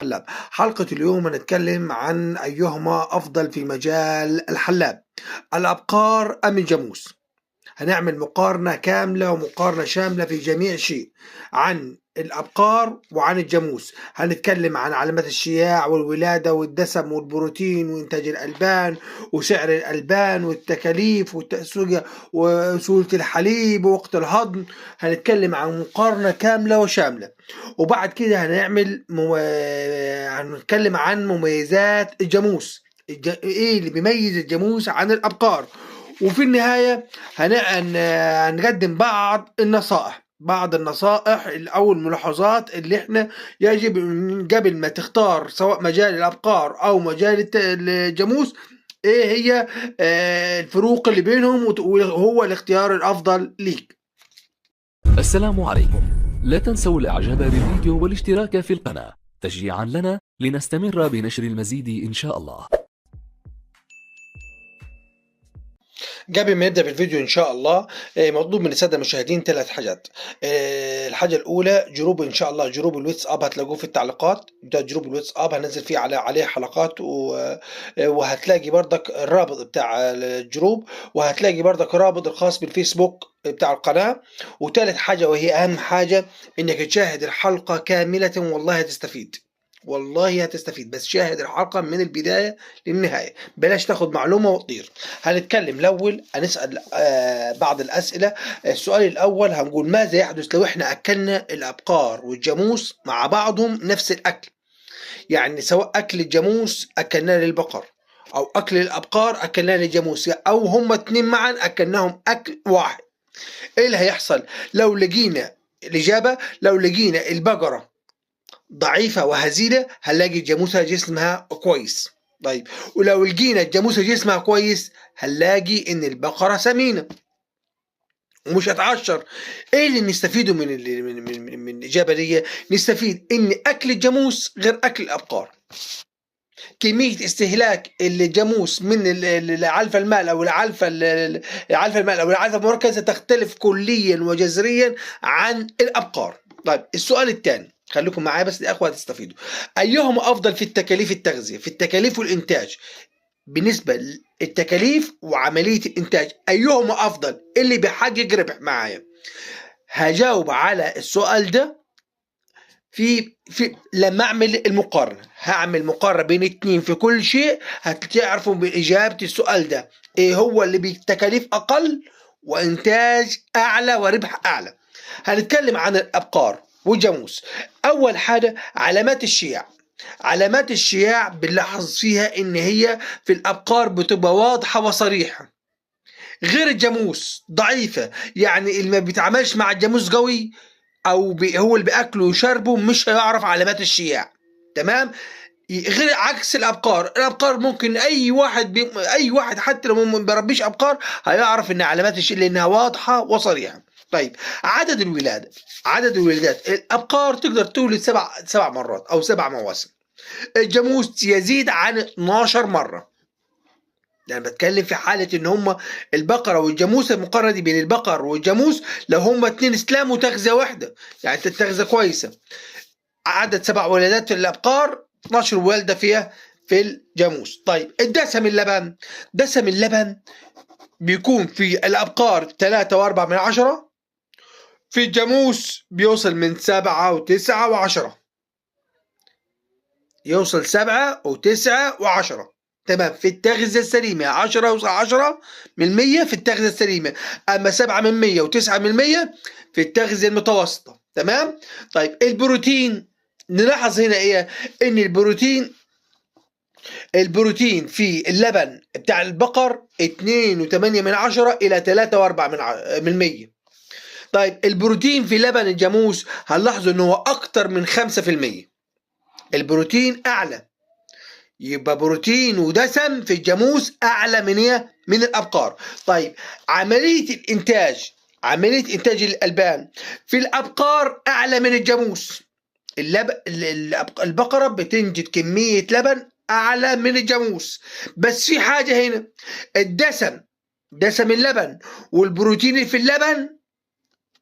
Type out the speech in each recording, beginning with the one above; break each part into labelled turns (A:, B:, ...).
A: الحلاب. حلقة اليوم هنتكلم عن أيهما أفضل في مجال الحلاب، الأبقار أم الجاموس. هنعمل مقارنة كاملة ومقارنة شاملة في جميع شيء عن الأبقار وعن الجاموس. هنتكلم عن علامات الشياع والولادة والدسم والبروتين وإنتاج الألبان وسعر الألبان والتكاليف والتأسوية وسهولة الحليب ووقت الهضم. هنتكلم عن مقارنة كاملة وشاملة، وبعد كده هنتكلم عن مميزات الجاموس، إيه اللي بيميز الجاموس عن الأبقار. وفي النهاية هنقدم بعض النصائح، أو الملاحظات اللي احنا يجب قبل ما تختار سواء مجال الأبقار أو مجال الجاموس، ايه هي الفروق اللي بينهم وهو الاختيار الأفضل ليك.
B: السلام عليكم، لا تنسوا الإعجاب بالفيديو والاشتراك في القناة تشجيعا لنا لنستمر بنشر المزيد إن شاء الله.
A: قبل ما نبدأ بالفيديو إن شاء الله، مطلوب من السادة المشاهدين 3 حاجات. الحاجة الأولى group إن شاء الله، group الواتساب هتلاقوه في التعليقات، ده group الواتساب هنزل فيه عليه حلقات، وهتلاقي بردك الرابط بتاع ال group، وهتلاقي بردك الرابط الخاص بالفيسبوك بتاع القناة. وثالث حاجة وهي أهم حاجة، إنك تشاهد الحلقة كاملة، والله هتستفيد، والله هتستفيد. بس شاهد الحلقة من البداية للنهاية، بلاش تاخد معلومة وتطير. هنتكلم الأول، هنسأل بعض الأسئلة. السؤال الأول هنقول ماذا يحدث لو احنا أكلنا الأبقار والجاموس مع بعضهم نفس الأكل؟ يعني سواء أكل الجاموس أكلناه للبقر، أو أكل الأبقار أكلناه للجاموس، أو هما اتنين معا أكلناهم أكل واحد، إيه اللي هيحصل؟ لو لقينا الإجابة، لو لقينا البقرة ضعيفة وهزيلة هنلاقي الجاموسة جسمها كويس. طيب، ولو لقينا الجاموسة جسمها كويس هنلاقي إن البقرة سمينة ومش هتعشر. إيه اللي نستفيده من من من من الإجابة دي؟ نستفيد إن أكل الجاموس غير أكل الأبقار. كمية استهلاك الجاموس من العلفة المال أو العلفة المال أو العلفة المركزة تختلف كليا وجذريا عن الأبقار. طيب، السؤال الثاني، خليكم معايا بس يا اخوه هتستفيدوا. ايهما افضل في التكاليف التغذيه، في التكاليف والانتاج؟ بالنسبه للتكاليف وعمليه الانتاج ايهما افضل اللي بيحقق ربح معايا؟ هجاوب على السؤال ده في لما اعمل المقارنه. هعمل مقارنه بين اتنين في كل شيء، هتعرفوا باجابه السؤال ده ايه هو اللي بتكاليف اقل وانتاج اعلى وربح اعلى. هنتكلم عن الابقار والجاموس. أول حاجة علامات الشياع. علامات الشياع بنلاحظ فيها إن هي في الأبقار بتبقى واضحة وصريحة، غير الجاموس ضعيفة. يعني اللي ما بيتعاملش مع الجاموس قوي أو هو اللي بياكله وشربه مش هيعرف علامات الشياع، تمام؟ غير عكس الأبقار. الأبقار ممكن أي واحد أي واحد حتى لو ما بيربيش أبقار هيعرف إن علامات الشياع لأنها واضحة وصريحة. طيب، عدد الولادة، عدد الولادات الأبقار تقدر تولد 7 مرات أو 7 مواسم. الجاموس يزيد عن 12 مرة. يعني بتكلم في حالة إن هما البقرة والجاموس، المقارنة دي بين البقر والجاموس لو هما 2 اسلام وتغذية واحدة، يعني التغذية كويسة. عدد 7 ولادات في الأبقار، 12 ولادة فيها في الجاموس. طيب، الدسم اللبن، دسم اللبن بيكون في الأبقار 3.4، في الجاموس بيوصل من 7 و9 و10، يوصل 7 و9 و10، تمام. في التغذية السليمة 10 و10 من 100 في التغذية السليمة، أما 7 من 100 و9 من 100 في التغذية المتوسطة، تمام. طيب، البروتين نلاحظ هنا إيه؟ إن البروتين في اللبن بتاع البقر 2.8 إلى 3.4 من 100. طيب، البروتين في لبن الجاموس هنلاحظوا ان هو اكتر من 5%، البروتين اعلى. يبقى بروتين ودسم في الجاموس اعلى من ايه؟ من الابقار. طيب، عملية الانتاج، عملية انتاج الالبان في الابقار اعلى من الجاموس. البقرة بتنتج كمية لبن اعلى من الجاموس. بس في حاجة هنا، الدسم، دسم اللبن والبروتين في اللبن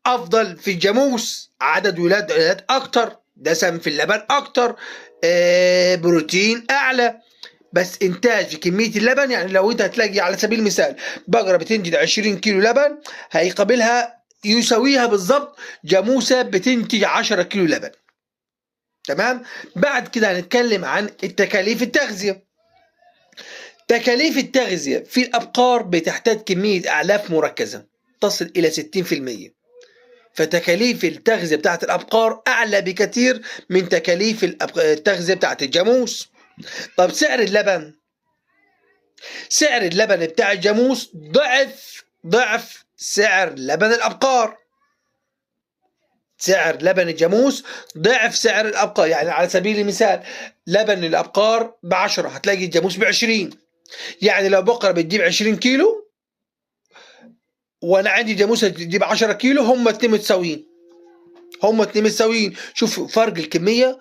A: افضل في الجاموس، عدد ولادات اكتر، دسم في اللبن اكتر، بروتين اعلى، بس انتاج في كمية اللبن. يعني لو انت هتلاقي على سبيل المثال بقرة بتنتج 20 كيلو لبن، هيقابلها يساويها بالظبط جاموسه بتنتج 10 كيلو لبن. تمام. بعد كده هنتكلم عن التكاليف التغذية. تكاليف التغذية في الابقار بتحتاج كمية اعلاف مركزه تصل الى 60%، فتكاليف التغذية بتاعت الابقار اعلى بكثير من تكاليف التغذية بتاعت الجاموس. طب سعر اللبن، سعر اللبن بتاع الجاموس ضعف سعر لبن الابقار. سعر لبن الجاموس ضعف سعر الابقار. يعني على سبيل المثال لبن الابقار ب10، هتلاقي الجاموس ب20. يعني لو بقرة بتجيب 20 كيلو وانا عندي جاموسه تجيب 10 كيلو، هم اتنين متساويين، هم اتنين متساويين. شوف فرق الكمية،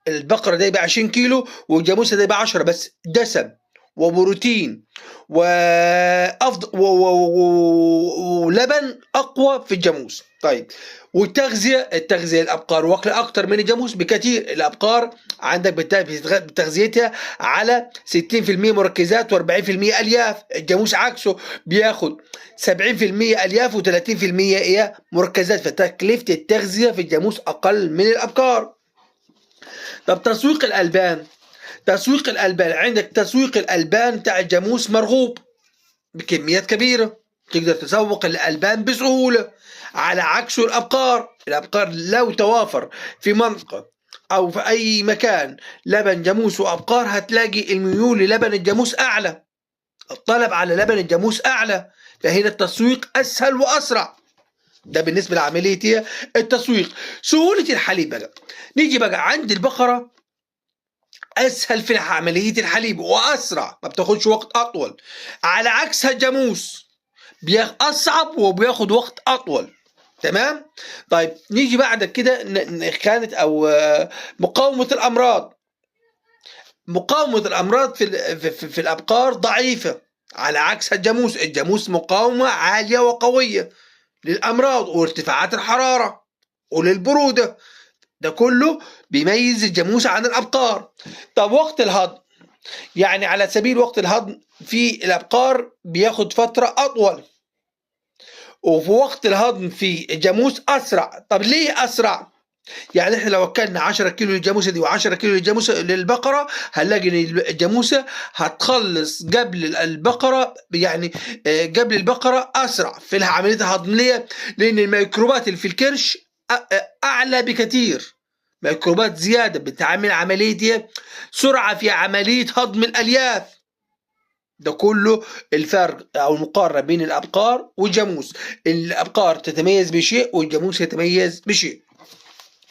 A: البقرة ده يبقى 20 كيلو والجاموسه ده يبقى 10، بس دسم وبروتين وافضل ولبن اقوى في الجاموس. طيب والتغذيه، التغذية الابقار واكله اكتر من الجاموس بكثير. الابقار عندك بتغذيتها على 60% مركزات و40% الياف، الجاموس عكسه بياخد 70% الياف و30% ايه مركزات، فتكلفه التغذية في الجاموس اقل من الابقار. طب تسويق الالبان، تسويق الالبان عندك تسويق الالبان بتاع الجاموس مرغوب بكميات كبيرة، تقدر تسوق الالبان بسهولة، على عكسه الابقار. الابقار لو توافر في منطقة او في اي مكان لبن جاموس وابقار، هتلاقي الميول للبن الجاموس اعلى، الطلب على لبن الجاموس اعلى، فهنا التسويق اسهل واسرع. ده بالنسبة لعملية التسويق. سهولة الحليب بقى، نيجي بقى عند البقرة اسهل في عملية الحليب واسرع، ما بتاخدش وقت اطول، على عكسها الجاموس اصعب وبياخد وقت اطول. تمام. طيب نيجي بعد كده خانه او مقاومة الامراض. مقاومة الامراض في الابقار ضعيفة، على عكسها الجاموس. الجاموس مقاومة عالية وقويه للامراض وارتفاعات الحرارة وللبروده، ده كله بيميز الجاموس عن الابقار. طب وقت الهضم، يعني على سبيل وقت الهضم في الابقار بياخد فترة اطول، وفي وقت الهضم في الجاموس اسرع. طب ليه اسرع؟ يعني احنا لو اكلنا 10 كيلو للجاموسه دي و10 كيلو للجاموسه للبقره، هنلاقي ان الجاموسة هتخلص قبل البقرة، يعني قبل البقرة اسرع في عملية الهضم. ليه؟ لان الميكروبات اللي في الكرش اعلى بكثير، ميكروبات زيادة بتعمل عملية سرعة في عملية هضم الالياف. ده كله الفرق او المقارنة بين الابقار والجاموس. الابقار تتميز بشيء والجاموس يتميز بشيء.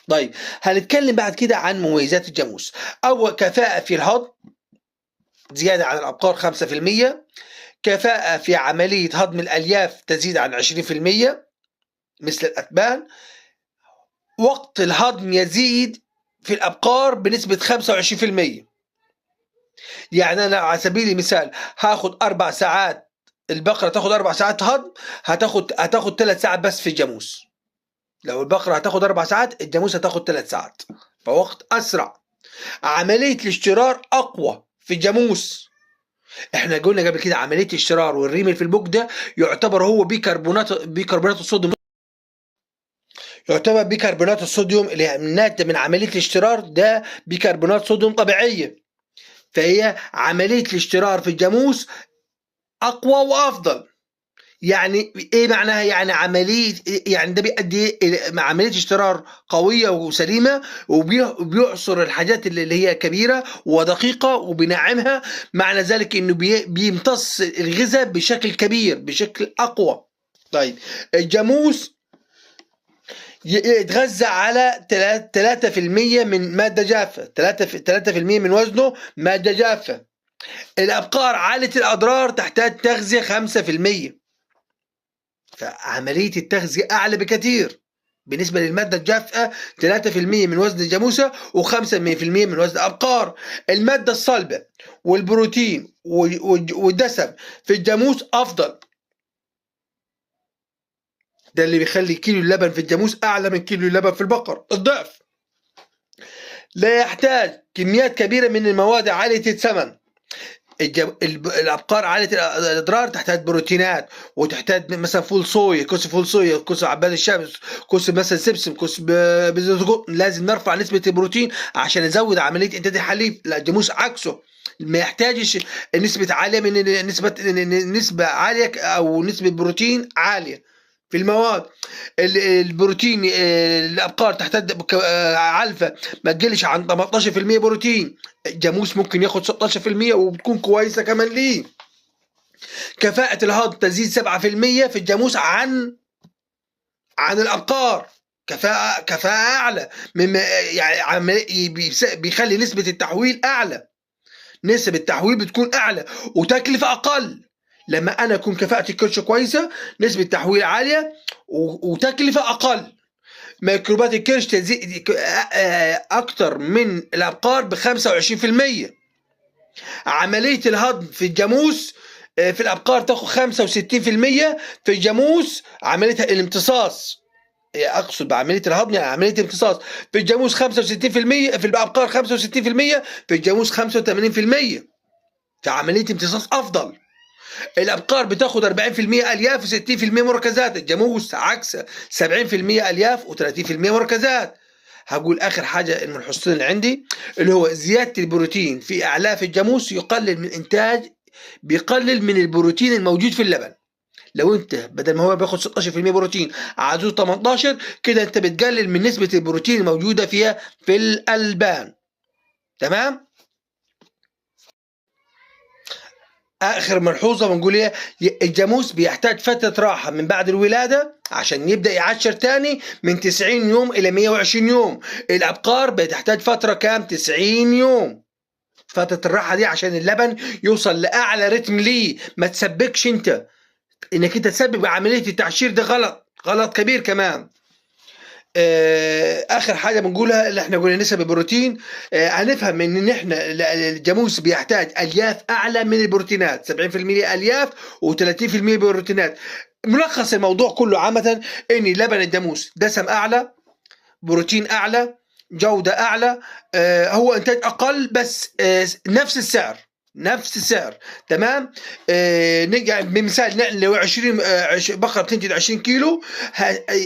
A: طيب هنتكلم بعد كده عن مميزات الجاموس. اول، كفاءة في الهضم زيادة عن الابقار 5%، كفاءة في عملية هضم الالياف تزيد عن 20% مثل الاتبان، وقت الهضم يزيد في الابقار بنسبة 25%. يعني انا على سبيل المثال هاخد 4 ساعات، البقرة تاخد 4 ساعات هضم، هتاخد 3 ساعات بس في الجاموس. لو البقرة هتاخد 4 ساعات، الجاموس هتاخد 3 ساعات، فوقت اسرع. عملية الاشترار اقوى في الجاموس. احنا قلنا قبل كده عملية الاشترار والريم في البوك ده يعتبر هو بيكربونات الصوديوم، يعتبر بيكربونات الصوديوم اللي ناتج من عملية الاشترار ده بيكربونات صوديوم طبيعية، فهي عملية الاشترار في الجاموس اقوى وافضل. يعني ايه معناها؟ يعني عملية، يعني ده بيؤدي الى عملية اشترار قوية وسليمه، وبيعصر الحاجات اللي هي كبيرة ودقيقة وبينعمها. معنى ذلك انه بيمتص الغذاء بشكل كبير، بشكل اقوى. طيب الجاموس يتغذى على 3% من مادة جافة، 3% من وزنه مادة جافة. الابقار عالية الاضرار تحتاج تغذية 5%، فعملية التغذية اعلى بكثير بالنسبة للمادة الجافه، 3% من وزن الجاموسة و5% من وزن الابقار. المادة الصلبة والبروتين والدسم في الجاموس افضل، ده اللي بيخلي كيلو اللبن في الجاموس اعلى من كيلو اللبن في البقر، الضعف. لا يحتاج كميات كبيرة من المواد عالية الثمن. الابقار عالية الاضرار تحتاج بروتينات، وتحتاج مثلا فول صويا، كوس فول صويا، كوس عباد الشمس، كوس مثلا سمسم، كوس بذر. لازم نرفع نسبه البروتين عشان نزود عملية انتاج الحليب. لا، الجاموس عكسه، ما يحتاجش نسبه عالية من نسبه عالية او نسبه بروتين عالية في المواد. البروتين الابقار تحتاج علفه ما تقلش عن 18% بروتين. الجاموس ممكن ياخد 16% وبتكون كويسة كمان ليه. كفاءة الهضم تزيد 7% في الجاموس عن الابقار، كفاءة اعلى، مما يعني بيخلي نسبه التحويل اعلى، نسب التحويل بتكون اعلى وتكلفة اقل. لما انا اكون كفاءة الكرش كويسة، نسبه تحويل عالية وتكلفة اقل. ميكروبات الكرش تزيد اكتر من الابقار ب 25%. عملية الهضم في الجاموس في الابقار تاخد 65%، في الجاموس عملية الامتصاص، اقصد بعملية الهضم يعني عملية الامتصاص، في الجاموس 65%، في الابقار 65%، في الجاموس 85%. في عملية امتصاص افضل. الابقار بتاخد 40% الياف و60% مركزات، الجاموس عكس 70% الياف و30% مركزات. هقول اخر حاجة الملحوظتين اللي عندي، اللي هو زيادة البروتين في اعلاف الجاموس يقلل من انتاج، بيقلل من البروتين الموجود في اللبن. لو انت بدل ما هو بياخد 16% بروتين عايزه 18، كده انت بتقلل من نسبه البروتين الموجودة فيها في الالبان. تمام. اخر ملحوظة بنقول ايه، الجاموس بيحتاج فترة راحة من بعد الولادة عشان يبدا يعشر تاني من 90 يوم الى 120 يوم. الابقار بتحتاج فترة كام؟ 90 يوم. فترة الراحة دي عشان اللبن يوصل لاعلى رتم ليه. ما تسبكش انت انك انت تسبب عملية التعشير، ده غلط، غلط كبير كمان. اخر حاجة بنقولها اللي احنا قلنا نسب البروتين، هنفهم ان احنا الجاموس بيحتاج الياف اعلى من البروتينات، 70% الياف و30% بروتينات. ملخص الموضوع كله عامة ان لبن الجاموس دسم اعلى، بروتين اعلى، جوده اعلى، هو انتاج اقل بس نفس السعر، نفس السعر. تمام. نرجع بمثال، لو 20 بقرة بتنتج 20 كيلو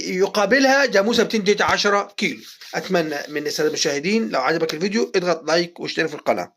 A: يقابلها جاموسه بتنتج 10 كيلو. اتمنى من السادة المشاهدين لو عجبك الفيديو اضغط لايك واشترك في القناة.